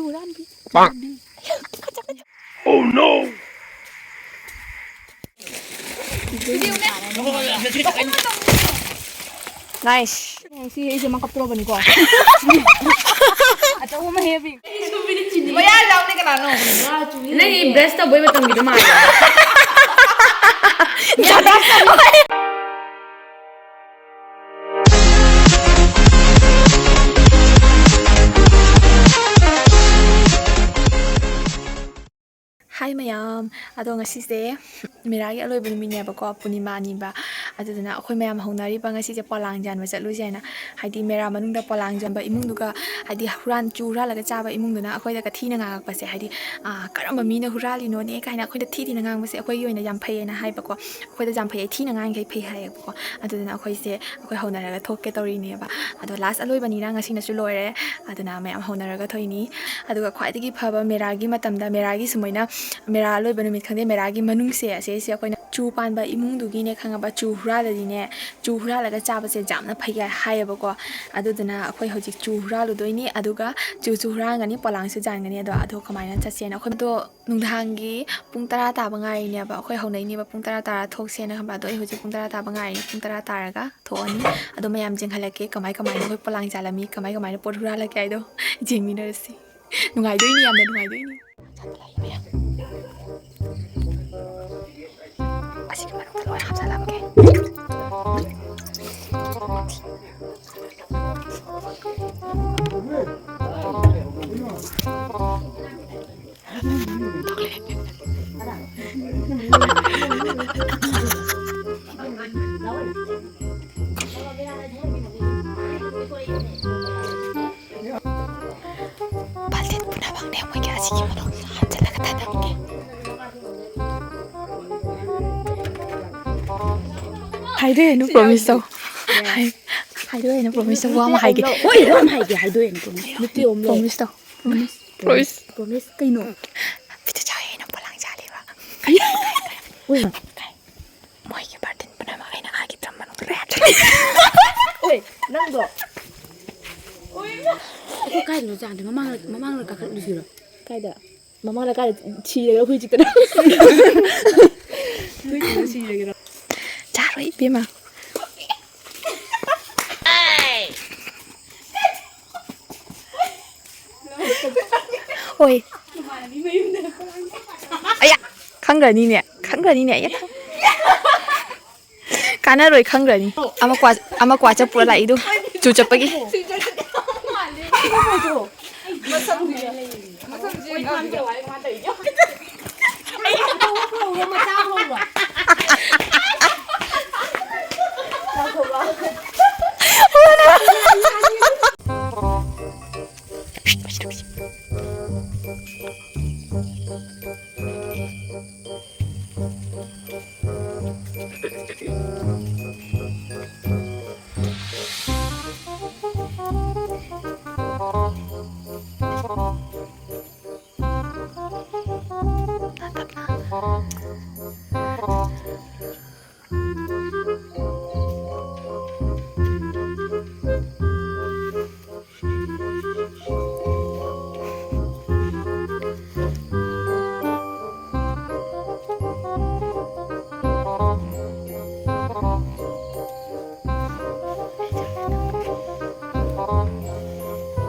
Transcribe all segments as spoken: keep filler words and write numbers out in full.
ꯍꯨꯔꯥꯟꯕꯤ꯫ ꯄꯥꯛ꯫ ꯍꯨꯔꯥꯟꯕꯤ꯫ Oh no! Nice. ꯁꯤ ꯑꯩꯁꯦ ꯃꯥ ꯀꯞꯇꯣꯔꯕꯅꯤꯀꯣ꯫ ꯑꯆꯧꯕ ꯑꯃ ꯍꯦꯕꯤ꯫ ꯃꯌꯥ ꯂꯥꯎꯅꯤ ꯀꯅꯥꯅꯣ? ꯅꯪꯒꯤ brush ꯇꯧꯕꯩ ꯃꯇꯝꯒꯤꯗꯣ ꯃꯥꯜꯂꯦ꯫ Hi ꯃꯌꯥꯝ, ꯑꯗꯣ ꯉꯁꯤꯁꯦ ꯃꯦꯔꯥꯒꯤ ꯑꯂꯣꯏꯕ ꯅꯨꯃꯤꯠꯅꯦꯕꯀꯣ, ꯄꯨꯔꯅꯤꯃꯥꯅꯤꯕ꯫ ꯑꯗꯨꯗꯨꯅ ꯑꯩꯈꯣꯏ ꯃꯌꯥꯝ ꯍꯧꯅꯔꯤꯕ ꯉꯁꯤꯁꯦ ꯄꯣꯂꯥꯡ ꯌꯥꯟꯕ ꯆꯠꯂꯨꯁꯦ ꯍꯥꯏꯅ꯫ ꯍꯥꯏꯗꯤ ꯃꯦꯔꯥ ꯃꯅꯨꯡꯗ ꯄꯣꯂꯥꯡ ꯌꯥꯟꯕ ꯏꯃꯨꯡꯗꯨꯒ, ꯍꯥꯏꯗꯤ ꯍꯨꯔꯥꯟ, ꯆꯨ ꯍꯨꯔꯥꯜꯂꯒ ꯆꯥꯕ ꯏꯃꯨꯡꯗꯨꯅ ꯑꯩꯈꯣꯏꯗꯒ ꯊꯤꯅ ꯉꯥꯡꯉꯛꯄꯁꯦ, ꯍꯥꯏꯗꯤ, "ꯑꯥ, ꯀꯔꯝꯕ ꯃꯤꯅ ꯍꯨꯔꯥꯜꯂꯤꯅꯣꯅꯦ?" ꯀꯥꯏꯅ ꯑꯩꯈꯣꯏꯗ ꯊꯤ ꯊꯤꯅ ꯉꯥꯡꯕꯁꯦ ꯑꯩꯈꯣꯏꯒꯤ ꯑꯣꯏꯅ ꯌꯥꯝ ꯐꯩꯌꯦꯅ ꯍꯥꯏꯕꯀꯣ꯫ ꯑꯩꯈꯣꯏꯗ ꯌꯥꯝ ꯐꯩ, ꯊꯤꯅ ꯉꯥꯡꯈꯩ ꯐꯩ ꯍꯥꯏꯌꯦꯕꯀꯣ꯫ ꯑꯗꯨꯗꯨꯅ ꯑꯩꯈꯣꯏꯁꯦ, ꯑꯩꯈꯣꯏ ꯍꯧꯅꯔꯒ ꯊꯣꯛꯀꯦ ꯇꯧꯔꯤꯅꯦꯕ꯫ ꯑꯗꯣ last ꯑꯂꯣꯏꯕꯅꯤꯅ ꯉꯁꯤꯅꯁꯨ ꯂꯣꯏꯔꯦ꯫ ꯑꯗꯨꯅ ꯃꯌꯥꯝ ꯍꯧꯅꯔꯒ ꯊꯣꯛꯏꯅꯤ꯫ ꯑꯗꯨꯒ ꯈ꯭ꯋꯥꯏꯗꯒꯤ ꯐꯕ ꯃꯦꯔꯥꯒꯤ ꯃꯇꯝꯗ, ꯃꯦꯔꯥꯒꯤ ꯁꯨꯃꯥꯏꯅ ꯃꯦꯔꯥ ꯑꯂꯣꯏꯕ ꯅꯨꯃꯤꯠ ꯈꯪꯗꯦ, ꯃꯦꯔꯥꯒꯤ ꯃꯅꯨꯡꯁꯦ ꯑꯁꯤꯁꯦ ꯑꯩꯈꯣꯏꯅ ꯆꯨ ꯄꯥꯟꯕ ꯏꯃꯨꯡꯗꯨꯒꯤꯅꯦ ꯈꯪꯉꯕ, ꯆꯨ ꯍꯨꯔꯥꯜꯂꯗꯤꯅꯦ, ꯆꯨ ꯍꯨꯔꯥꯜꯂꯒ ꯆꯥꯕꯁꯦ ꯌꯥꯝꯅ ꯐꯩ ꯍꯥꯏ-, ꯍꯥꯏꯌꯦꯕꯀꯣ꯫ ꯑꯗꯨꯗꯨꯅ ꯑꯩꯈꯣꯏ ꯍꯧꯖꯤꯛ ꯆꯨ ꯍꯨꯔꯥꯜꯂꯨꯗꯣꯏꯅꯤ, ꯑꯗꯨꯒ ꯆꯨꯁꯨ ꯍꯨꯔꯥꯜꯒꯅꯤ, ꯄꯣꯂꯥꯡꯁꯨ ꯌꯥꯟꯒꯅꯤ꯫ ꯑꯗꯣ, ꯑꯗꯣ ꯀꯃꯥꯏꯅ ꯆꯠꯁꯦꯅ ꯑꯩꯈꯣꯏꯗꯣ ꯅꯨꯡꯗꯥꯡꯒꯤ ꯄꯨꯡ ꯇꯔꯥ ꯇꯥꯕ ꯉꯥꯏꯔꯤꯅꯦꯕ꯫ ꯑꯩꯈꯣꯏ ꯍꯧꯅꯩꯅꯦꯕ ꯄꯨꯡ ꯇꯔꯥ ꯇꯥꯔ ꯊꯣꯛꯁꯦꯅ ꯈꯟꯕ꯫ ꯑꯗꯣ ꯑꯩ ꯍꯧꯖꯤꯛ ꯄꯨꯡ ꯇꯔꯥ ꯇꯥꯕ ꯉꯥꯏꯔꯤꯅꯦ꯫ ꯄꯨꯡ ꯇꯔꯥ ꯇꯥꯔꯒ ꯊꯣꯛꯑꯅꯤ꯫ ꯑꯗꯣ ꯃꯌꯥꯝ ꯌꯦꯡꯍꯜꯂꯛꯀꯦ, ꯀꯃꯥꯏ ꯀꯃꯥꯏꯅ ꯑꯩꯈꯣꯏ ꯄꯣꯂꯥꯡ ꯆꯥꯜꯂꯝꯃꯤ, ꯀꯃꯥꯏ ꯀꯃꯥꯏꯅ ꯄꯣꯠ ꯍꯨꯔꯥꯜꯂꯛꯀꯦ ꯍꯥꯏꯗꯣ ꯌꯦꯡꯃꯤꯟꯅꯔꯁꯤ꯫ ꯅꯨꯡꯉꯥꯏꯗꯣꯏꯅꯤ, ꯌꯥꯝꯅ ꯅꯨꯡꯉꯥꯏꯗꯣꯏꯅꯤ꯫ ꯑꯁꯤꯒꯤ ꯃꯅꯨꯡꯗ ꯂꯣꯏ ꯍꯥꯞꯆꯜꯂꯝꯒꯦ꯫ ꯕꯥꯜꯇꯤꯟ ꯄꯨꯝꯅꯃꯛꯅꯦ ꯃꯣꯏꯒꯤ ꯑꯁꯤꯒꯤ ꯃꯅꯨꯡꯗ ꯍꯥꯞꯆꯤꯜꯂꯒ ꯊꯝꯃꯝꯒꯦ꯫ ꯍꯥꯏꯗꯣꯏꯅꯨ, promise ꯇꯧ꯫ ꯍꯥꯏ-, ꯍꯥꯏꯗꯣꯏꯅꯨ, promise ꯇꯧ꯫ ꯋꯥ ꯑꯃ ꯍꯥꯏꯒꯦ꯫ ꯍꯣꯏ, ꯋꯥ ꯑꯃ ꯍꯥꯏꯒꯦ, ꯍꯥꯏꯗꯣꯏꯅꯨ, promise꯫ ꯅꯠꯇꯦ, ꯑꯣꯝꯂꯣ꯫ Promise ꯇꯧ꯫ Promise꯫ Promise꯫ ꯀꯩꯅꯣ? ꯚꯤꯗꯤꯑꯣ ꯆꯥꯎꯋꯦ, ꯑꯩꯅ ꯄꯣꯂꯥꯡ ꯆꯥꯜꯂꯤꯕ꯫ ꯍꯣꯏ꯫ ꯃꯣꯏꯒꯤ ꯕꯥꯜꯇꯤꯟ ꯄꯨꯝꯅꯃꯛ ꯑꯩꯅ ꯑꯥꯒꯤ drum ꯃꯅꯨꯡꯗ ꯂꯣꯏ ꯍꯥꯞꯆꯤꯜꯂꯦ꯫ ꯑꯣꯏ, ꯅꯪꯗꯣ꯫ ꯑꯩꯈꯣꯏ ꯀꯥꯏꯗꯅꯣ ꯆꯥꯗꯣꯏ? ꯃꯃꯥꯡꯗ, ꯃꯃꯥꯡꯗ ꯀꯥꯈꯠꯂꯨꯁꯤꯔꯣ? ꯀꯥꯏꯗ? ꯃꯃꯥꯡꯗ ꯀꯥꯏꯗ ꯁꯤꯔꯒ ꯍꯨꯏ ꯆꯤꯛꯇꯅ? ꯍꯨꯏ ꯆꯤꯛꯇꯅ ꯁꯤꯔꯒꯦꯔꯣ? ꯆꯥꯔꯣꯏ ꯏꯕꯦꯝꯃ꯫ ꯍꯣꯏ꯫ ꯑꯌꯥ! ꯈꯪꯈ꯭ꯔꯅꯤꯅꯦ꯫ ꯈꯪꯈ꯭ꯔꯅꯤꯅꯦ꯫ ꯑꯌꯥ! ꯀꯥꯟꯅꯔꯣꯏ, ꯈꯪꯈ꯭ꯔꯅꯤ꯫ ꯑꯃ ꯀ꯭ꯋꯥ, ꯑꯃ ꯀ꯭ꯋꯥ ꯆꯠꯄꯨꯔ ꯂꯥꯛꯏꯗꯨ꯫ ꯆꯨ ꯆꯠꯄꯒꯤ꯫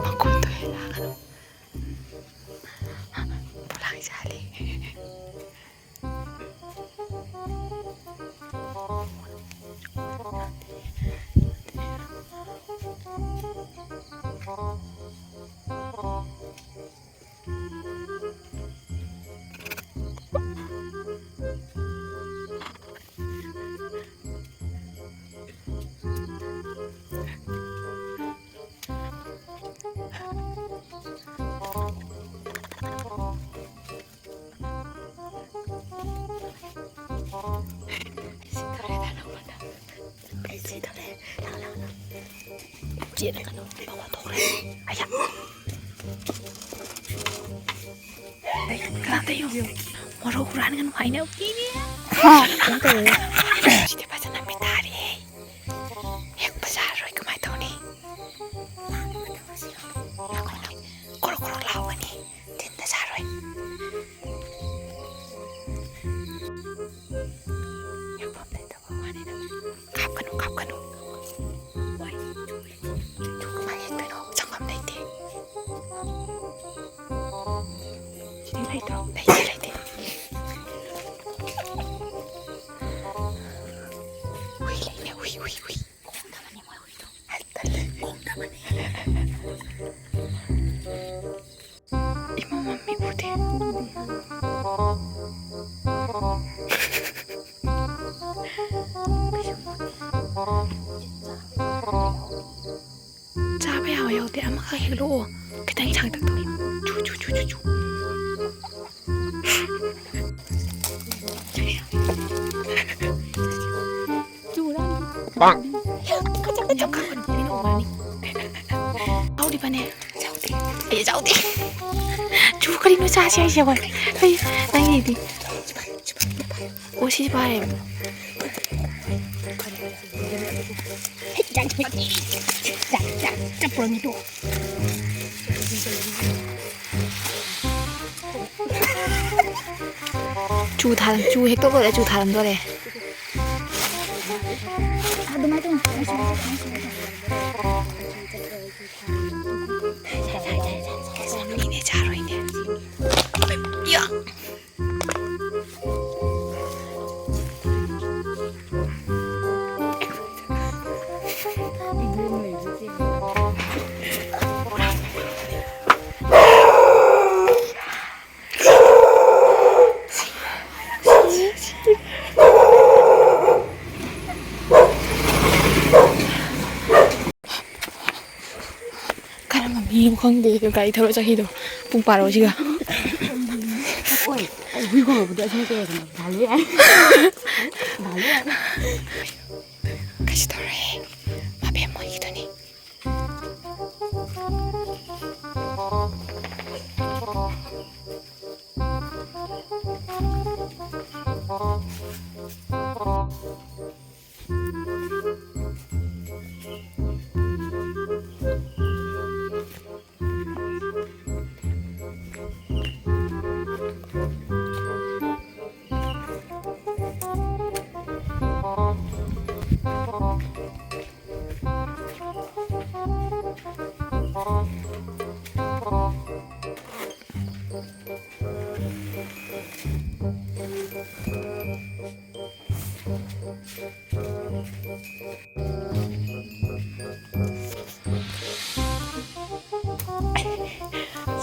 ꯃꯈꯣꯟꯗꯣ ꯍꯦꯜꯂꯛꯀꯅꯨ꯫ ꯄꯣꯂꯥꯡ ꯁꯥꯜꯂꯤ꯫ ꯆꯦꯜꯂꯒꯅꯨ, ꯃꯄꯥꯟ ꯊꯣꯛꯈ꯭ꯔꯦ꯫ ꯑꯌꯥ꯫ ꯀꯅꯥꯝꯇ ꯌꯦꯡꯉꯨ꯫ ꯃꯔꯨ ꯍꯨꯔꯥꯟꯒꯅꯨ ꯍꯥꯏꯅ꯫ ꯍꯥ? ꯀꯩꯝ ꯇꯧꯔꯣꯏ꯫ ꯁꯤꯗꯤ ꯐꯖꯅ ꯃꯤꯊꯥꯔꯦꯍꯦ꯫ ꯍꯦꯛꯄ ꯌꯥꯔꯔꯣꯏ, ꯀꯃꯥꯏ ꯇꯧꯅꯤ? ꯂꯥꯛꯅꯕ ꯇꯧꯔꯁꯤꯔꯣ? ꯂꯥꯎꯒꯅꯤ꯫ ꯇꯤꯟꯅ ꯆꯥꯔꯣꯏ꯫ ꯌꯥꯐꯝ ꯂꯩꯇꯕ ꯋꯥꯅꯤꯗ꯫ ꯀꯥꯞꯀꯅꯨ, ꯀꯥꯞꯀꯅꯨ꯫ ꯋꯥꯏ, ꯇꯨ ꯀꯃꯥꯏꯅ ꯌꯦꯛꯇꯣꯏꯅꯣ? ꯆꯪꯐꯝ ꯂꯩꯇꯦ꯫ ꯁꯤꯗꯤ ꯂꯩꯇ꯭ꯔꯣ? ꯂꯩꯇꯦ, ꯂꯩꯇꯦ꯫ ꯍꯨꯏ ꯂꯩꯅꯦ, ꯍꯨꯏ, ꯍꯨꯏ, ꯍꯨꯏ꯫ ꯈꯣꯡꯗꯕꯅꯤ ꯃꯣꯏ ꯍꯨꯏꯗꯣ꯫ ꯑꯩ ꯇꯜꯂꯦ꯫ ꯈꯣꯡꯗꯕꯅꯤ꯫ ꯏꯃꯝ ꯃꯝꯃꯤ, ꯎꯗꯦ꯫ ꯆꯥꯕ ꯌꯥꯕ ꯌꯥꯎꯗꯦ꯫ ꯑꯃꯈꯛ ꯍꯦꯛꯂꯛꯑꯣ꯫ ꯈꯤꯇꯪ ꯁꯥꯡꯇꯛ ꯇꯧ꯫ ꯆꯨ, ꯆꯨ, ꯆꯨ, ꯆꯨ, ꯆꯨ꯫ ꯆꯨꯔꯥ꯫ ꯌꯥꯝ ꯀꯥꯞꯀꯅꯨ, ꯃꯤꯅ ꯎꯔꯅꯤ꯫ ꯌꯥꯎꯔꯤꯕꯅꯦ꯫ ꯌꯥꯎꯗꯦ꯫ ꯑꯩ ꯌꯥꯎꯗꯦ꯫ ꯆꯨ ꯀꯔꯤꯅꯣ ꯆꯥꯁꯦ ꯍꯥꯏꯁꯦ ꯑꯩꯈꯣꯏ? ꯑꯩ, ꯅꯪꯒꯤꯗꯤ꯫ ꯑꯣ, ꯁꯤꯁꯦ ꯐꯥꯔꯦ꯫ ꯆꯠꯄ꯭ꯔꯣ ꯃꯤꯗꯣ? ꯆꯨ ꯊꯥꯔꯝ-, ꯆꯨ ꯍꯦꯛꯇꯣꯛ ꯂꯣꯏꯔꯦ, ꯆꯨ ꯊꯥꯔꯝꯗꯣꯔꯦ꯫ ꯑꯗꯨꯃꯥꯏꯅ ꯇꯧꯅꯨ꯫ ꯃꯤꯅꯦ ꯆꯥꯔꯣꯏꯅꯦ꯫ ꯌꯥ꯫ ꯀꯔꯝꯕ ꯃꯤꯅꯣ ꯈꯪꯗꯦ ꯒꯥꯔꯤ ꯊꯧꯔ ꯆꯠꯈꯤꯗꯣ ꯄꯨꯡ ꯕꯥꯔꯣꯁꯤꯒ꯫ ꯑꯣꯏ, ꯑꯩ ꯍꯨꯏ ꯈꯣꯡꯉꯛꯄꯗꯣ ꯑꯁꯤꯅ ꯀꯩ ꯍꯥꯏꯗꯅꯣ? ꯚꯥꯂꯨ ꯌꯥꯏ꯫ ꯚꯥꯂꯨ ꯌꯥꯏ꯫ ꯀꯩꯁꯨ ꯇꯧꯔꯣꯏꯍꯦ꯫ ꯃꯕꯦꯝ ꯃꯣꯏꯒꯤꯗꯨꯅꯤ꯫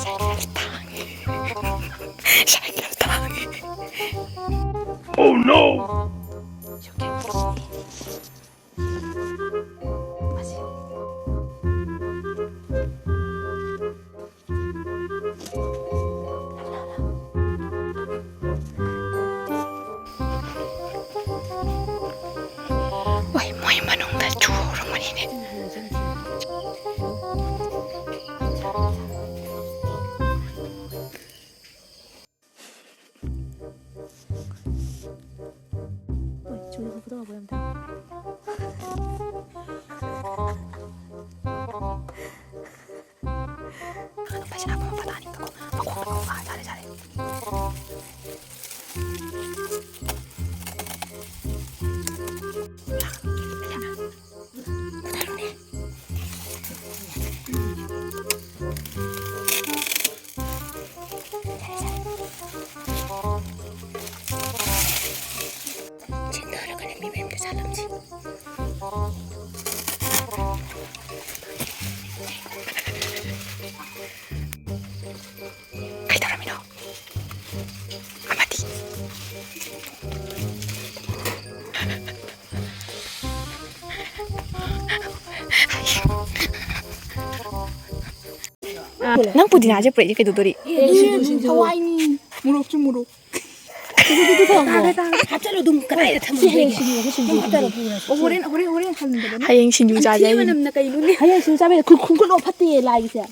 ꯁꯥꯏꯀꯜ ꯊꯥꯡꯉꯦ꯫ ꯁꯥꯏꯀꯜ ꯊꯥꯡꯉꯦ꯫ Oh no! ꯍꯣꯏ, ꯃꯣꯏ ꯃꯅꯨꯡꯗ ꯆꯨꯍꯧꯔꯝꯒꯅꯤꯅꯦ꯫ ꯍꯣꯏ, ꯆꯨꯔꯒ ꯐꯣꯇꯣ ꯀꯥꯞꯄ ꯌꯥꯝ ꯇꯥꯏ꯫ ꯄꯩꯁꯥ ꯐꯪꯕ ꯇꯥꯅꯤꯡꯗꯕ꯫ ꯃꯈꯣꯡ ꯃꯈꯣꯡ ꯐꯥ ꯆꯥꯔꯦ ꯆꯥꯔꯦ꯫ ꯁꯤꯡꯅꯔꯒꯅꯦ ꯃꯤ ꯃꯌꯨꯝꯗ ꯆꯥꯂꯝꯁꯤ꯫ ꯀꯩꯗꯧꯔꯝꯃꯤꯅꯣ? ꯑꯃꯗꯤ꯫ ꯅꯪ ꯄꯨꯗꯤꯅꯥꯁꯦ ꯄꯨꯔꯛꯏꯁꯦ ꯀꯩꯗꯧꯗꯣꯔꯤ? ꯍꯋꯥꯏꯅꯤ꯫ ꯃꯣꯔꯣꯛꯁꯨ ꯃꯣꯔꯣꯛ꯫ ꯍꯥꯞꯆꯜꯂꯨ ꯑꯗꯨꯝ ꯀꯗꯥꯏꯗ ꯊꯝꯃꯨꯅꯣ? ꯁꯤ ꯍꯌꯦꯡ ꯁꯤꯡꯖꯨꯒ ꯁꯤꯡꯖꯨ ꯍꯥꯞꯆꯜꯂꯨ꯫ ꯑꯣ, ꯍꯣꯔꯦꯟ, ꯍꯣꯔꯦꯟ, ꯍꯣꯔꯦꯟ ꯍꯟꯕꯗꯅꯦ꯫ ꯍꯌꯦꯡ ꯁꯤꯡꯖꯨ ꯆꯥꯖꯦ ꯊꯤ ꯍꯥꯏꯒꯤꯅꯤ꯫ ꯃꯅꯝꯅ ꯀꯩꯅꯣꯅꯦ? ꯍꯌꯦꯡ ꯁꯤꯡꯖꯨ ꯆꯥꯕꯩꯗ ꯈꯨ-, ꯈꯨꯟꯒꯠꯂꯣ ꯐꯠꯇꯦ ꯂꯥꯏꯒꯤꯁꯦ꯫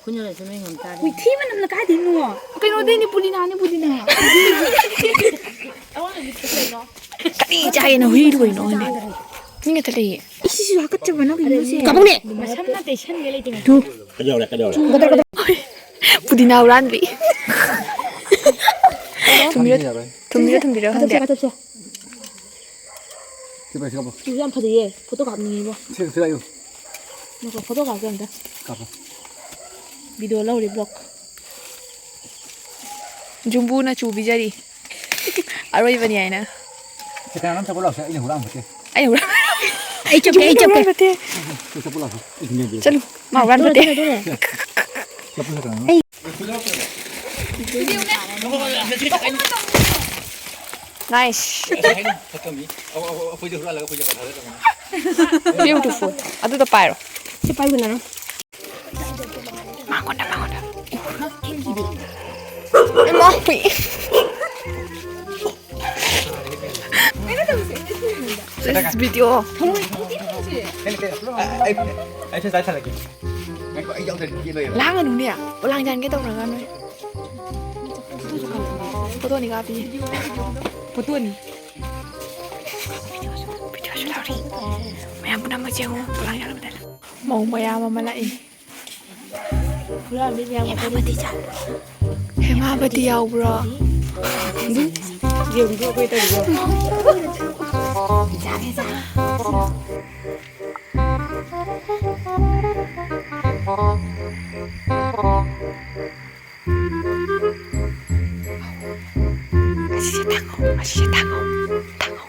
ꯈꯨꯟꯒꯠꯂꯁꯨ ꯅꯣꯏ ꯉꯝ ꯇꯥꯔꯦ꯫ ꯍꯨꯏ ꯊꯤ ꯃꯅꯝꯅ ꯀꯥꯏꯗꯩꯅꯣ? ꯀꯩꯅꯣꯗꯩꯅꯦ, ꯄꯨꯗꯤꯅꯥꯅꯦ, ꯄꯨꯗꯤꯅꯥ꯫ ꯀꯔꯤ ꯆꯥꯏꯌꯦꯅ ꯍꯨꯏꯗꯨ ꯀꯩꯅꯣ ꯈꯪꯗꯦ꯫ ꯃꯤ ꯉꯥꯛꯇ ꯂꯩꯌꯦ꯫ ꯏꯁ, ꯁꯤꯁꯨ ꯍꯥꯀꯠꯆꯕꯅ ꯀꯩꯅꯣꯁꯦ꯫ ꯀꯕꯛꯅꯦ꯫ ꯃꯁꯝꯅ ꯇꯩꯁꯟꯒꯦ ꯂꯩꯇꯦ꯫ ꯀꯩꯗꯧꯔꯦ, ꯀꯩꯗꯧꯔꯦ? ꯄꯨꯗꯤꯅꯥ ꯍꯨꯔꯥꯟꯕꯤ꯫ ꯊꯨꯝꯕꯤꯔꯣ, ꯊꯨꯝꯕꯤꯔꯣ, ꯊꯨꯝꯕꯤꯔꯣ ꯈꯪꯗꯦ꯫ ꯀꯥꯊꯞꯁꯦ, ꯀꯥꯊꯞꯁꯦ꯫ ꯁꯤ ꯄꯥꯏꯁꯤ ꯀꯥꯞꯄꯣ꯫ ꯁꯤꯁꯨ ꯌꯥꯝ ꯐꯖꯩꯌꯦ꯫ ꯐꯣꯇꯣ ꯀꯥꯞꯅꯤꯡꯉꯤꯕꯣ꯫ ꯁꯤ, ꯁꯤ ꯂꯥꯛꯌꯨ꯫ ꯉꯥꯏꯈꯣ, ꯐꯣꯇꯣ ꯀꯥꯞꯀꯦ ꯑꯝꯇ꯫ ꯀꯥꯞꯄꯣ꯫ ꯚꯤꯗꯤꯑꯣ ꯂꯧꯔꯤ, ꯕ꯭ꯂꯣꯛ꯫ ꯖꯨꯝꯕꯨꯅ ꯆꯨꯕꯤꯖꯔꯤ꯫ ꯑꯔꯣꯏꯕꯅꯤ ꯍꯥꯏꯅ꯫ ꯁꯤ ꯀꯅꯥꯅꯣꯝ ꯆꯠꯄ ꯂꯥꯛꯁꯦ, ꯑꯩꯅ ꯍꯨꯔꯥꯟꯕ ꯅꯠꯇꯦ꯫ ꯑꯩ ꯍꯨꯔꯥꯟ-, ꯑꯩ ꯆꯠꯀꯦ, ꯑꯩ ꯆꯠꯀꯦ꯫ ꯍꯨꯔꯥꯟꯕ ꯅꯠꯇꯦ꯫ ꯁꯤ ꯆꯠꯄ ꯂꯥꯛꯁꯦ꯫ ꯆꯠꯂꯨ, ꯃꯥ ꯍꯨꯔꯥꯟꯕ ꯅꯠꯇꯦ꯫ ꯆꯠꯂꯨ, ꯆꯠꯂꯨ꯫ ꯆꯠꯄ ꯆꯠꯀꯅꯨ꯫ ꯑꯩ Nice. Beautiful. ꯑꯗꯨꯗ ꯄꯥꯏꯔꯣ꯫ ꯁꯤ ꯄꯥꯏꯃꯤꯟꯅꯔꯣ꯫ ꯃꯉꯣꯟꯗ, ꯃꯉꯣꯟꯗ꯫ ꯏꯃꯥ꯫ This video. ꯑꯩ, ꯑꯩ, ꯑꯩ ꯐꯦꯁ ꯂꯥꯏꯠ ꯊꯥꯜꯂꯛꯀꯦ꯫ ꯉꯥꯏꯈꯣ, ꯑꯩ ꯌꯥꯎꯗ꯭ꯔꯗꯤ ꯄꯦꯜꯂꯣꯏꯕ꯫ ꯂꯥꯡꯒꯅꯨꯅꯦ꯫ ꯄꯣꯂꯥꯡ ꯆꯥꯟꯒꯦ ꯇꯧꯔꯒ ꯅꯣꯏ꯫ ꯐꯣꯇꯣꯅꯤ ꯀꯥꯞꯄꯤꯁꯦ꯫ ꯐꯣꯇꯣꯅꯤ꯫ ꯃꯌꯥꯝ ꯄꯨꯝꯅꯃꯛ ꯌꯦꯡꯉꯨ, ꯄꯣꯂꯥꯡ ꯌꯥꯜꯂꯝꯗꯥꯏꯗ꯫ ꯃꯧ ꯃꯌꯥꯝ ꯑꯃ ꯂꯥꯛꯏ꯫ ꯍꯦꯃꯥꯕꯇꯤ ꯌꯥꯎꯕ꯭ꯔꯣ? ꯑꯁꯤꯁꯦ ꯊꯥꯡꯉꯣ, ꯑꯁꯤꯁꯦ ꯊꯥꯡꯉꯣ, ꯊꯥꯡꯉꯣ꯫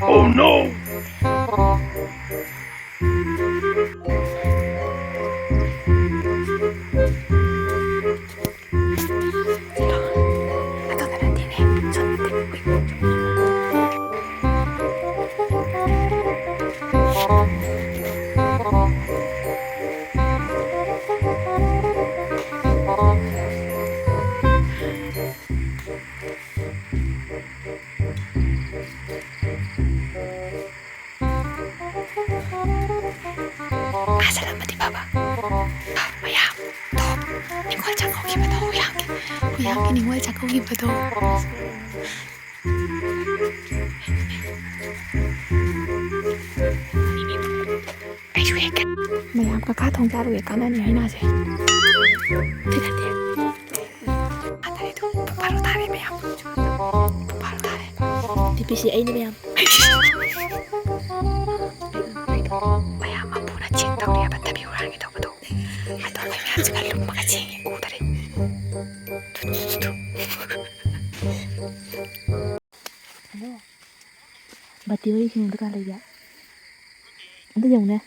Oh no! ꯑꯥ ꯆꯠꯂꯝꯃꯗꯤ ꯐꯕ꯫ ꯃꯌꯥꯝꯗꯣ ꯅꯤꯡꯉꯣꯜ ꯆꯥꯛꯀꯧꯈꯤꯕꯗꯣ, ꯍꯨꯌꯥꯡꯒꯤ, ꯍꯨꯌꯥꯡꯒꯤ ꯅꯤꯡꯉꯣꯜ ꯆꯥꯛꯀꯧꯈꯤꯕꯗꯣ꯫ ꯃꯌꯥꯝ ꯀꯀꯥ ꯊꯣꯡ ꯆꯥꯔꯨꯒꯦ, ꯀꯥꯟꯅꯅꯤ ꯍꯩꯅꯥꯁꯦ꯫ ꯊꯤꯜꯂꯟꯗꯦ꯫ ꯇꯥꯔꯦ ꯑꯗꯨ꯫ ꯄꯨꯡ ꯕꯥꯔꯣ ꯇꯥꯔꯦ ꯃꯌꯥꯝ꯫ ꯄꯨꯡ ꯕꯥꯔꯣ ꯇꯥꯔꯦ꯫ ꯅꯨꯄꯤꯁꯤ ꯑꯩꯅ ꯃꯌꯥꯝ꯫ ꯃꯌꯥꯝ ꯃꯄꯨꯅ ꯆꯦꯛ ꯇꯧꯔꯤꯑꯕ ꯊꯕꯤ ꯍꯨꯔꯥꯟꯒꯦ ꯇꯧꯕꯗꯣ꯫ ꯑꯗꯣ ꯑꯩꯈꯣꯏ ꯃꯌꯥꯝꯁꯤꯒ ꯂꯨꯝꯃꯒ ꯆꯦꯡꯉꯦ ꯎꯗꯔꯦ꯫ ꯕꯥꯇꯤ ꯍꯣꯏ ꯍꯤꯡꯕ ꯀꯥ ꯂꯩꯒꯦ? ꯑꯝꯇ ꯌꯦꯡꯉꯨꯅꯦ꯫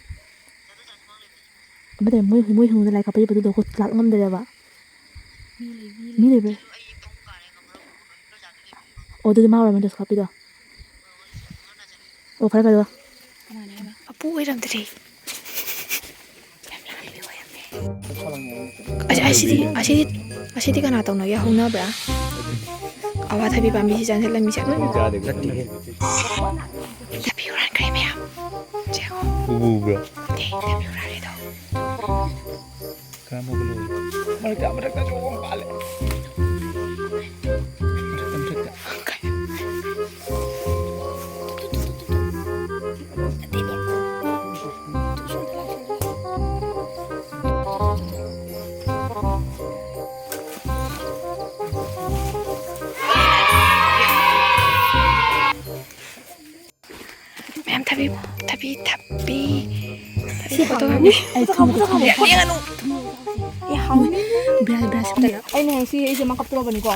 ꯑꯃꯗ ꯃꯣꯏ, ꯃꯣꯏ ꯍꯤꯡꯕꯗ ꯂꯥꯏ ꯀꯥꯞꯄ ꯌꯦꯛꯄꯗꯨꯗ ꯑꯩꯈꯣꯏ ꯂꯥꯛ ꯉꯝꯗꯔꯦꯕ꯫ ꯃꯤ ꯂꯩꯕ꯭ꯔꯥ? ꯑꯣ, ꯑꯗꯨꯗꯤ ꯃꯥ ꯑꯣꯏꯔꯝꯃꯅꯤ ꯗ꯭ꯔꯦꯁ ꯀꯥꯞꯄꯤꯗꯣ꯫ ꯑꯣ, ꯐꯔꯦ, ꯐꯔꯦ꯫ ꯃꯄꯨ ꯑꯣꯏꯔꯝꯗ꯭ꯔꯦ꯫ ꯑꯁ, ꯑꯁꯤꯗꯤ, ꯑꯁꯤꯗꯤ, ꯑꯁꯤꯗꯤ ꯀꯅꯥ ꯇꯧꯅꯒꯦ? ꯍꯧꯅꯕ꯭ꯔꯥ? ꯑꯋꯥꯊꯕꯤ ꯄꯥꯝꯕꯤꯁꯤ ꯆꯪꯁꯤꯜꯂꯝꯃꯤꯁꯦ꯫ ꯊꯕꯤ ꯍꯨꯔꯥꯟꯈ꯭ꯔꯦ ꯃꯌꯥꯝ꯫ ꯁꯦ ꯌꯦꯡꯉꯣ꯫ ꯎꯕꯨ ꯎꯕ꯭ꯔꯥ? ꯗꯦ, ꯊꯕꯤ ꯍꯨꯔꯥꯟꯂꯦꯗꯣ꯫ ꯀꯔꯝꯕ ꯂꯣꯏꯔꯦ? ꯃꯔꯛꯇ, ꯃꯔꯛꯇꯁꯨ ꯑꯃ ꯄꯥꯜꯂꯦ꯫ ꯃꯔꯛꯇ, ꯃꯔꯛꯇ꯫ ꯃꯌꯥꯝ ꯊꯕꯤ, ꯊꯕꯤ, ꯊꯕꯤ, ꯊꯕꯤ ꯐꯣꯇꯣ ꯀꯥꯞꯅꯤ꯫ ꯑꯩ ꯊꯨꯝ ꯈꯤꯇꯪ ꯍꯥꯞꯄꯣ꯫ ꯌꯦꯡꯉꯅꯨ꯫ ꯑꯦ, ꯍꯥꯎꯅꯤ꯫ ꯕ꯭ꯔꯥ, ꯕ꯭ꯔꯥ, ꯁꯤ ꯑꯩꯅ ꯍꯌꯦꯡ ꯁꯤ ꯑꯩꯁꯦ ꯑꯃ ꯀꯞꯇꯣꯔꯕꯅꯤꯀꯣ꯫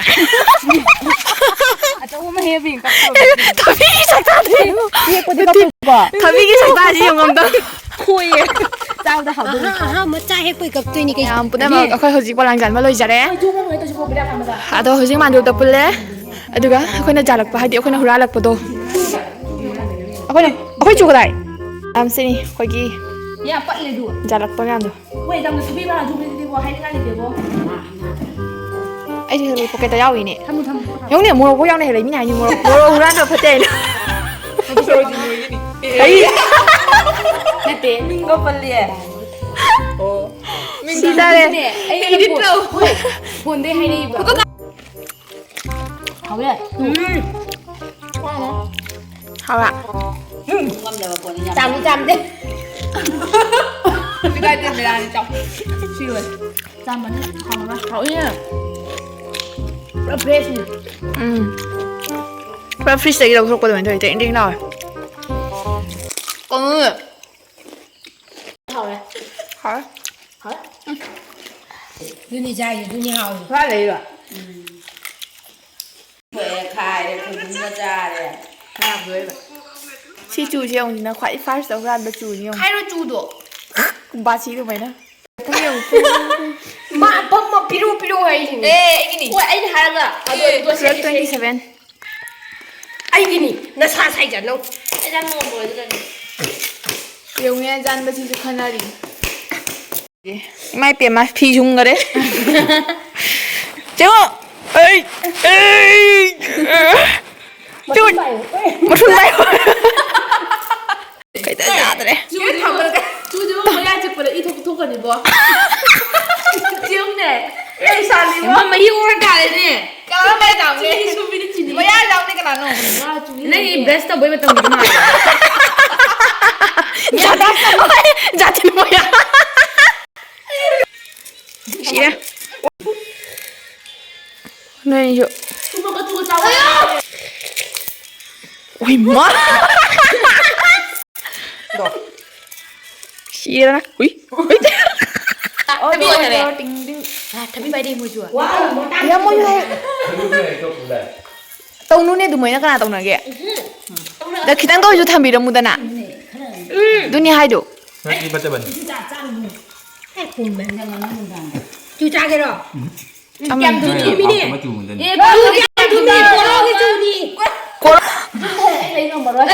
ꯑꯆꯧꯕ ꯑꯃ ꯍꯦꯛ ꯌꯦꯡ ꯀꯞꯇꯣꯔꯕꯅꯤ꯫ ꯊꯕꯤꯒꯤ ꯁꯛꯇꯥꯗꯤ ꯌꯦꯡꯉꯣ꯫ ꯍꯦꯛꯄꯗꯤ ꯀꯞꯄꯣꯏꯀꯣ꯫ ꯊꯕꯤꯒꯤ ꯁꯛꯇꯥꯁꯤ ꯌꯦꯡꯉꯣ ꯑꯝꯇ꯫ ꯈꯣꯏꯌꯦ꯫ ꯆꯥꯕꯗ ꯍꯥꯎꯗꯣꯏꯅꯤ꯫ ꯑꯍꯥ, ꯑꯍꯥ, ꯃꯆꯥ ꯍꯦꯛꯄꯩ ꯀꯞꯇꯣꯏꯅꯤ ꯀꯩꯅꯣ꯫ ꯃꯌꯥꯝ ꯄꯨꯝꯅꯃꯛ ꯑꯩꯈꯣꯏ ꯍꯧꯖꯤꯛ ꯄꯣꯂꯥꯡ ꯆꯥꯟꯕ ꯂꯣꯏꯖꯔꯦ꯫ ꯍꯣꯏ, ꯊꯣꯡꯉꯝꯃꯣꯏ ꯇꯧꯁꯤꯕꯣ, ꯕꯦꯔꯥ ꯀꯥꯟꯕꯗ꯫ ꯑꯗꯣ ꯍꯧꯖꯤꯛ ꯃꯥꯟꯗꯣꯞꯇ ꯄꯨꯜꯂꯦ꯫ ꯑꯗꯨꯒ ꯑꯩꯈꯣꯏꯅ ꯖꯥꯂꯛꯄ, ꯍꯥꯏꯗꯤ ꯑꯩꯈꯣꯏꯅ ꯍꯨꯔꯥꯜꯂꯛꯄꯗꯣ꯫ ꯑꯩꯈꯣꯏꯅ, ꯑꯩꯈꯣꯏ ꯆꯨ ꯀꯗꯥꯏ? ꯌꯥꯝ ꯁꯤꯅꯤ ꯑꯩꯈꯣꯏꯒꯤ ꯌꯥꯝ ꯄꯠꯂꯦ ꯑꯗꯨ꯫ ꯖꯥꯂꯛꯄ ꯃꯌꯥꯝꯗꯣ꯫ ꯍꯣꯏ, ꯌꯥꯝꯅ ꯁꯨꯕꯤꯕ ꯑꯗꯨꯒꯤꯗꯤꯕꯣ, ꯍꯥꯏꯅꯤꯡꯉꯥꯏ ꯂꯩꯇꯦꯕꯣ꯫ ꯑꯩꯁꯨ ꯍꯦꯜꯂꯤ ꯄꯣꯀꯦꯠꯇ ꯌꯥꯎꯔꯤꯅꯦ꯫ ꯊꯝꯃꯨ, ꯊꯝꯃꯨ, ꯊꯝꯃꯨ꯫ ꯌꯦꯡꯉꯨꯅꯦ, ꯃꯣꯔꯣꯛꯐꯥꯎ ꯌꯥꯎꯅ ꯍꯦꯜꯂꯦ, ꯃꯤꯅ ꯍꯥꯏꯅꯤ ꯃꯣꯔꯣꯛ, ꯃꯣꯔꯣꯛ ꯍꯨꯔꯥꯟꯕ ꯐꯠꯇꯦ ꯍꯥꯏꯅ꯫ ꯁꯣꯔꯣꯖꯤꯅꯤ ꯍꯣꯏꯒꯤꯅꯤ꯫ ꯑꯩ ꯅꯠꯇꯦ꯫ ꯃꯤꯡꯒ ꯄꯜꯂꯦ꯫ ꯑꯣ꯫ ꯁꯤ ꯇꯥꯔꯦ꯫ ꯑꯩ ꯏꯗꯤꯠ ꯇꯧ꯫ ꯍꯣꯏ, ꯐꯣꯟꯗꯩ ꯍꯥꯏꯔꯛꯏꯕ꯫ ꯍꯥꯎꯋꯦ꯫ ꯎꯝ꯫ ꯍꯥꯎꯕ꯭ꯔꯥ? ꯎꯝ꯫ ꯆꯥꯝꯗꯤ ꯆꯥꯝꯗꯦ꯫ ꯁꯤ ꯀꯥꯏꯗꯩ ꯕꯤꯔꯌꯥꯅꯤ ꯆꯥꯎ꯫ ꯁꯤ ꯂꯣꯏ꯫ ꯆꯥꯝꯕꯅꯤ ꯍꯥꯎꯔꯣꯏ꯫ ꯍꯥꯎꯏꯅꯦ꯫ ꯄꯨꯔꯥ ꯐ꯭ꯔꯦꯁꯅꯤ꯫ ꯎꯝ꯫ ꯄꯨꯔꯥ ꯐ꯭ꯔꯤꯖꯇꯒꯤ ꯂꯧꯊꯣꯔꯛꯄ ꯑꯗꯨꯃꯥꯏꯅ ꯇꯧꯋꯤ꯫ ꯇꯦꯡ ꯇꯦꯡ ꯂꯥꯎꯋꯦ꯫ ꯀꯩꯅꯣꯅꯦ꯫ ꯍꯥꯎꯔꯦ꯫ ꯍꯥꯎꯔꯦ꯫ ꯍꯥꯎꯔꯦ꯫ ꯑꯗꯨꯅꯤ ꯆꯥꯏꯁꯦ, ꯑꯗꯨꯅꯤ ꯍꯥꯎꯔꯤꯁꯦ꯫ ꯈꯔ ꯂꯩꯔꯣ꯫ ꯎꯝ꯫ ꯊꯣꯛꯑꯦ, ꯈꯥꯏꯔꯦ, ꯊꯣꯏꯗꯤꯡꯒ ꯆꯥꯔꯦ꯫ ꯁꯤ ꯆꯨꯁꯦ ꯌꯦꯡꯉꯨꯁꯤꯅ ꯈ꯭ꯋꯥꯏ ꯐꯥꯔꯁꯇ ꯍꯨꯔꯥꯟꯕ ꯆꯨꯅꯤ ꯌꯦꯡꯉꯨ꯫ ꯈꯥꯏꯔꯣ ꯆꯨꯗꯣ꯫ ꯕꯥꯁꯤ ꯑꯗꯨꯃꯥꯏꯅ꯫ ꯃꯊꯪ ꯌꯦꯡꯉꯨ꯫ ꯃꯥ ꯐꯝꯃ ꯄꯤꯔꯨ ꯄꯤꯔꯨ ꯍꯥꯏꯁꯤꯅꯤ꯫ ꯑꯦ, ꯑꯩꯒꯤꯅꯤ꯫ ꯍꯣꯏ, ꯑꯩꯅ ꯍꯥꯏꯔꯒ ꯑꯗꯣ ꯑꯦ, ꯑꯗꯣ ꯁꯦ, ꯁꯦ, ꯁꯦ꯫ Twenty seven. ꯑꯩꯒꯤꯅꯤ꯫ ꯅꯁꯥ ꯁꯥꯏꯖꯠꯅꯧ꯫ ꯑꯩ ꯌꯥꯝ ꯉꯝꯃꯣꯏ ꯑꯗꯨꯅꯅꯦ꯫ ꯌꯦꯡꯉꯨꯅꯦ, ꯌꯥꯟꯕꯁꯤꯁꯨ ꯈꯟꯅꯔꯤ꯫ ꯏꯃꯥꯏ ꯄꯦꯝꯃ, ꯐꯤ ꯁꯨꯝꯈꯔꯦ꯫ ꯆꯦꯉꯣ! ꯑꯩ! ꯑꯩ! ꯆꯨꯠ! ꯃꯊꯨꯟ ꯄꯥꯏꯌꯨ꯫ ꯀꯩꯗ ꯌꯥꯗ꯭ꯔꯦ꯫ ꯆꯨꯗꯤ ꯊꯝꯕꯗ ꯆꯨꯗꯤ ꯃꯌꯥ ꯆꯤꯛꯄꯗ ꯏ ꯊꯣꯛ-, ꯊꯣꯛꯀꯅꯤꯕꯣ꯫ ꯆꯦꯡꯅꯦ꯫ ꯑꯩ ꯁꯥꯜꯂꯤꯕꯣ꯫ ꯏꯃꯥ ꯃꯍꯤ ꯑꯣꯔ ꯇꯥꯔꯦꯅꯦ꯫ ꯀꯅꯥꯅꯣ ꯃꯌꯥ ꯆꯥꯝꯒꯦ? ꯆꯤꯅꯤ ꯁꯨꯝꯕꯤꯅꯤ ꯆꯤꯅꯤ꯫ ꯃꯌꯥ ꯆꯥꯝꯅꯤ ꯀꯅꯥꯅꯣ? ꯅꯪꯒꯤ ꯕ꯭ꯔꯁ ꯇꯧꯕꯩ ꯃꯇꯝꯒꯤꯗꯣ ꯃꯥꯜꯂꯦ꯫ ꯖꯥꯇꯤ ꯃꯌꯥ꯫ ꯁꯤꯔꯦ꯫ ꯅꯣꯏꯁꯨ꯫ ꯎꯏ ꯃꯥ꯫ ꯁꯤꯔꯦ꯫ ꯎꯏ꯫ ꯎꯏ꯫ ꯊꯕꯤ ꯑꯣꯏꯅꯔꯦ꯫ ꯇꯤꯡ ꯇꯤꯡ꯫ ꯊꯕꯤ ꯄꯥꯏꯔꯤ ꯃꯣꯏꯁꯨ꯫ ꯌꯥꯝ ꯃꯣꯏ ꯍꯥꯏ꯫ ꯇꯧꯅꯨꯅꯦ ꯑꯗꯨꯃꯥꯏꯅ ꯀꯅꯥ ꯇꯧꯅꯒꯦ? ꯑꯗ ꯈꯤꯇꯪꯗ ꯑꯣꯏꯁꯨ ꯊꯝꯕꯤꯔꯝꯃꯨꯗꯅ꯫ ꯑꯗꯨꯅꯤ ꯍꯥꯏꯗꯣ꯫ ꯅꯠꯇꯦ, ꯐꯠꯇꯕꯅꯤ꯫ ꯆꯨ ꯆꯥꯒꯦꯔꯣ? ꯌꯥꯝ ꯊꯨꯝꯃꯤꯅꯦ꯫ ꯍꯥꯎꯇꯕ ꯆꯨ ꯉꯥꯛꯇꯅꯤ꯫ ꯑꯦ, ꯕꯣꯔꯣꯒꯤ ꯆꯨꯅꯤ, ꯕꯣꯔꯣꯒꯤ ꯆꯨꯅꯤ꯫ ꯀꯣꯔꯣ-, ꯑꯩ ꯂꯩ ꯉꯝꯃꯔꯣꯏ꯫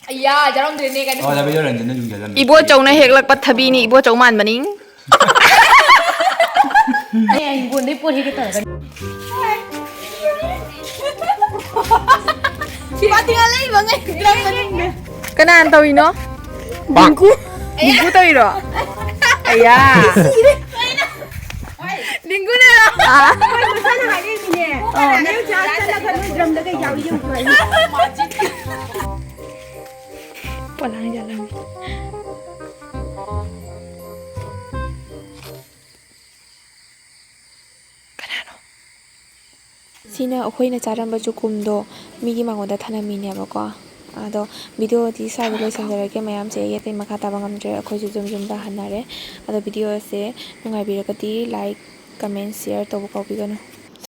ꯑꯩꯌꯥ, ꯌꯥꯎꯔꯝꯗ꯭ꯔꯦꯅꯦ, ꯀꯩꯅꯣ꯫ ꯑꯣ, ꯂꯥꯕꯤꯗꯣ ꯔꯟꯖꯟꯅ ꯌꯨꯡꯁꯤꯜꯂꯝꯃꯦ꯫ ꯏꯕꯣꯆꯧꯅ ꯍꯦꯛꯂꯛꯄ ꯊꯕꯤꯅꯤ, ꯏꯕꯣꯆꯧ ꯃꯥꯟꯕꯅꯤ꯫ ꯑꯩ ꯍꯤꯡꯒꯣꯜꯗꯩ ꯄꯣꯠ ꯍꯦꯛꯀꯦ ꯇꯧꯔꯒ꯫ ꯄꯥꯇꯤꯉꯥ ꯂꯩꯕ ꯉꯩ ꯂꯩꯕꯅꯤꯅꯦ꯫ ꯀꯅꯥꯅ ꯇꯧꯔꯤꯅꯣ? ꯗꯤꯡꯀꯨ꯫ ꯗꯤꯡꯀꯨ ꯇꯧꯔꯤꯔꯣ? ꯑꯌꯥ꯫ ꯗꯤꯡꯀꯨꯅꯔꯣ? ꯑꯥ꯫ ꯃꯁꯥꯅ ꯍꯥꯏꯔꯛꯏꯅꯤꯅꯦ꯫ ꯑꯥ꯫ ꯅꯪ ꯆꯥ ꯆꯠꯂꯒ ꯅꯣꯏ ꯗ꯭ꯔꯝꯗ ꯀꯩ ꯌꯥꯎꯏ ꯌꯦꯡꯉꯨ ꯍꯥꯏ꯫ ꯄꯂꯥꯡ ꯌꯥꯂꯝꯃꯤ꯫ ꯀꯅꯥꯅꯣ? ꯁꯤꯅ ꯑꯩꯈꯣꯏꯅ ꯆꯥꯔꯝꯕ ꯆꯨꯀꯨꯝꯗꯣ ꯃꯤꯒꯤ ꯃꯉꯣꯟꯗ ꯊꯅꯝꯃꯤꯅꯦꯕꯀꯣ꯫ ꯑꯗꯣ videoꯗꯤ ꯁ꯭ꯋꯥꯏꯗ ꯂꯣꯏꯁꯤꯟꯖꯔꯒꯦ꯫ ꯃꯌꯥꯝꯁꯦ ꯑꯩ ꯑꯇꯩ ꯃꯈꯥ ꯇꯥꯕ ꯉꯝꯗ꯭ꯔꯦ꯫ ꯑꯩꯈꯣꯏꯁꯨ ꯌꯨꯝ ꯌꯨꯝꯗ ꯍꯟꯅꯔꯦ꯫ ꯑꯗꯣ videoꯁꯦ ꯅꯨꯡꯉꯥꯏꯕꯤꯔꯒꯗꯤ like, comment, share ꯇꯧꯕ ꯀꯥꯎꯕꯤꯒꯅꯨ꯫